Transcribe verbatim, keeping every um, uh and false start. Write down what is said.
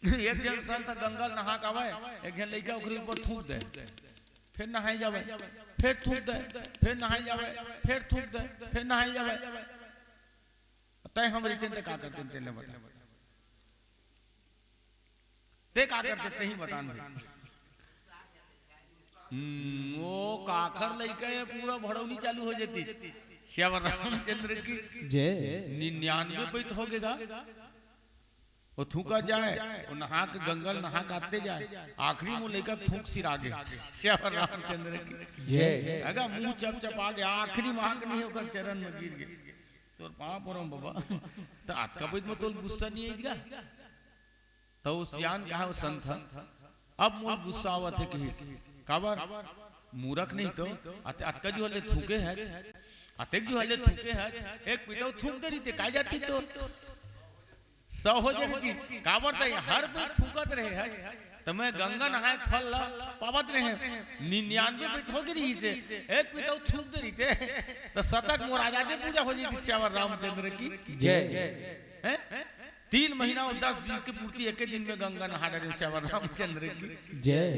एक झन संत गंगा ल नहा के आवय, एक झन लइका ओकरे ऊपर थूक दे, फेर नहाय जावय, फेर थूक दे, फेर नहाय जावय, फेर थूक दे, फेर नहाय जावय। तैं हमर रहितेन त का करतेन, तेन ल बता। तैं का करते, तहीं बता न भाई। हम्म, वो काखर लइका हे, पूरा भड़ौनी चालू हो जाती। सियावर रामचंद्र की जय। निन्यानवे पइत हो गे गा। वो थूका जाय, वो नहा के गंगा ल नहा के आते जाय, आखिरी में वो लइका थूक सिरा गे। सियावर रामचंद्र की जय। अगा मुंह चपचपा गे, आखिरी में आके नहीं ओकर चरण में गिर गे। तोर पाँव परम बाबा, त अतका पइत में तोल गुस्सा नहीं आइस गा? त ओ सियान कहा, ओ संत ह, अब मोल गुस्सा आवत हे कहिस। काबर? मूरख नहीं तो, अत-, अतका जुहर ले थूके हे, अतेक जुहर ले थूके हे, एक पितऊ थूक दे रहिते, काय जाती तोर? सौ हो जाती। काबर त हर कोई थूकत रहे हे, त मैं गंगा नहाय के फल ला पावत रहे, निन्यानवे पइत हो गे रहिसे, एक पितऊ थूक दे रहिते, त शतक मोर आजादे पूजा हो जाती। सियावर रामचंद्र की जय। हैं? तीन महीना अउ दस दिन के पूर्ति एके दिन में गंगा नहा डारे सियावर रामचंद्र की। जय।